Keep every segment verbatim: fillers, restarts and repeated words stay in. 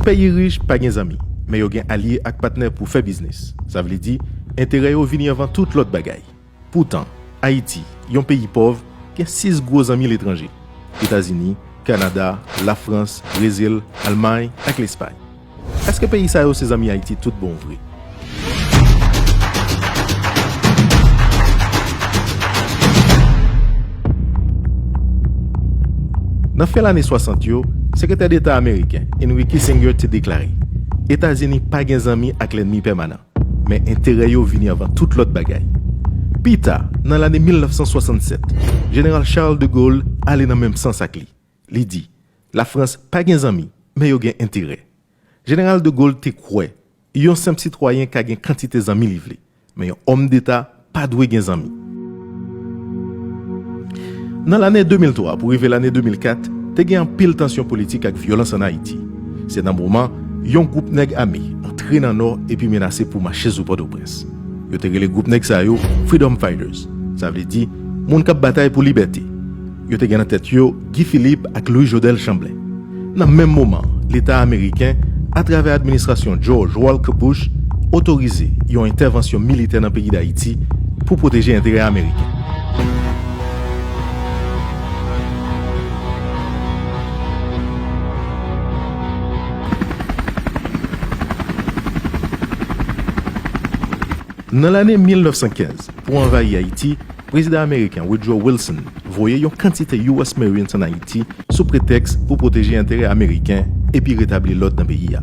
Peyi rich pa gen zanmi, men yo gen alye ak patnè pou fè biznis. Sa vle di, enterè yo vini anvan tout lòt bagay. Poutan, Ayiti, yon peyi pòv, gen sis gwo zanmi letranje: Etazini, Kanada, Lafrans, Brezil, Almay ak Lespay. Èske peyi sa yo se zanmi Ayiti tout bon vre? Nan fen lane swasant yo, Sekretè Deta ameriken Henry Kissinger te deklare, Etazini pa gen zanmi ak lènmi pèmanan, men enterè yo vini anvan tout lòt bagay. Pita, nan lane mil nèf san swasannsèt, Jeneral Charles de Gaulle ale nan menm sans ak li. Li di, Lafrans pa gen zanmi, men yo gen enterè. Jeneral de Gaulle te kwè, yon senp sitwayen ka gen kantite zanmi li vle, men yon òm deta pa dwe gen zanmi. Nan lane de mil twa pou rive lane de mil kat, te gen anpil tansyon politik ak vyolans ann Ayiti. Se nan moman yon gwoup nèg ame antre nan Nò epi menase pou mache sou Pòtoprens. Yo te rele gwoup nèg sa yo Freedom Fighters, sa vle di moun k ap batay pou libète. Yo te gen nan tèt yo Guy Philippe ak Louis Jodel Chamblain. Nan menm moman, Leta ameriken, atravè administrasyon George Walker Bush, otorize yon entèvansyon militè nan peyi Dayiti pou pwoteje enterè ameriken. Nan lane mil nèf san kenz, pou anvayi Ayiti, Prezidan ameriken Woodrow Wilson voye yon kantite U S Marines ann Ayiti sou pretèks pou pwoteje enterè ameriken epi retabli lòd nan peyi a.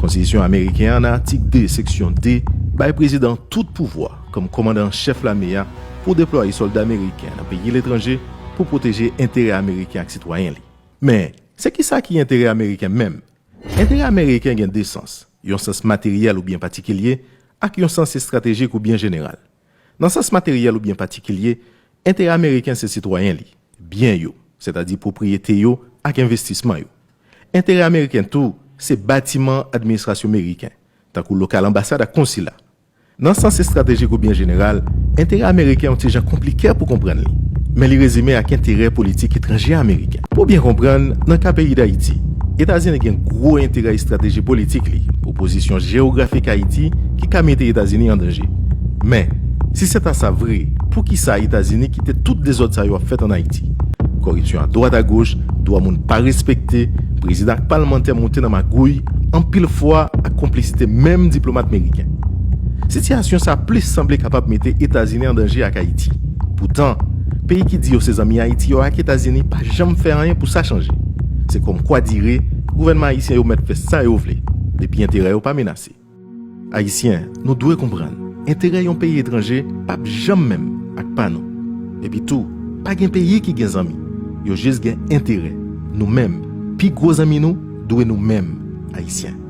Konstitisyon ameriken an, nan atik de, seksyon de, bay prezidan an tout pouvwa kòm kòmandan an chèf lame a pou deplwaye sòlda ameriken nan peyi letranje pou pwoteje enterè ameriken ak sitwayen li. Men, se kisa ki enterè ameriken menm? Enterè ameriken gen de sans, yon sans materyèl oubyen patikilye, ak yon sans estratejik oubyen jeneral. Nan sans materyèl oubyen patikilye, enterè ameriken se sitwayen li, byen yo, sètadi pwopriyete yo ak envestisman yo. Enterè ameriken tou se batiman administrasyon meriken, tankou lokal anbasad ak konsila. Nan sans estratejik oubyen jeneral, enterè ameriken yon ti jan konplike pou konprann li, men li rezime ak enterè politik etranje ameriken. Pou byen konprann, nan ka peyi Dayiti, Etazini gen gwo enterè estrateji politik li pou pozisyon jewografik Ayiti ki ka mete Etazini an danje. Men, si se ta sa vre, poukisa Etazini kite tout dezòd sa yo ap fèt ann Ayiti? Kòripsyon adwat agoch, dwa moun pa respekte, prezidan ak palmantè moute nan magouy, anpil fwa ak konplisite menm diplomat meriken. Sitiyasyon sa plis sanble kapab mete Etazini an danje ak Ayiti. Poutan, peyi ki di yo se zanmi Ayiti yo ak Etazini pa janm fè anyen pou sa chanje. Se kòmkwa dire, gouvènman ayisyen yo mèt fè sa yo vle, depi enterè yo pa menase. Ayisyen, nou dwe konprann, enterè yon peyi etranje p ap janm menm ak pa nou. Epi tou, pa gen peyi ki gen zanmi, yo jis gen enterè. Nou menm, pi gwo zanmi nou, dwe nou menm, Ayisyen.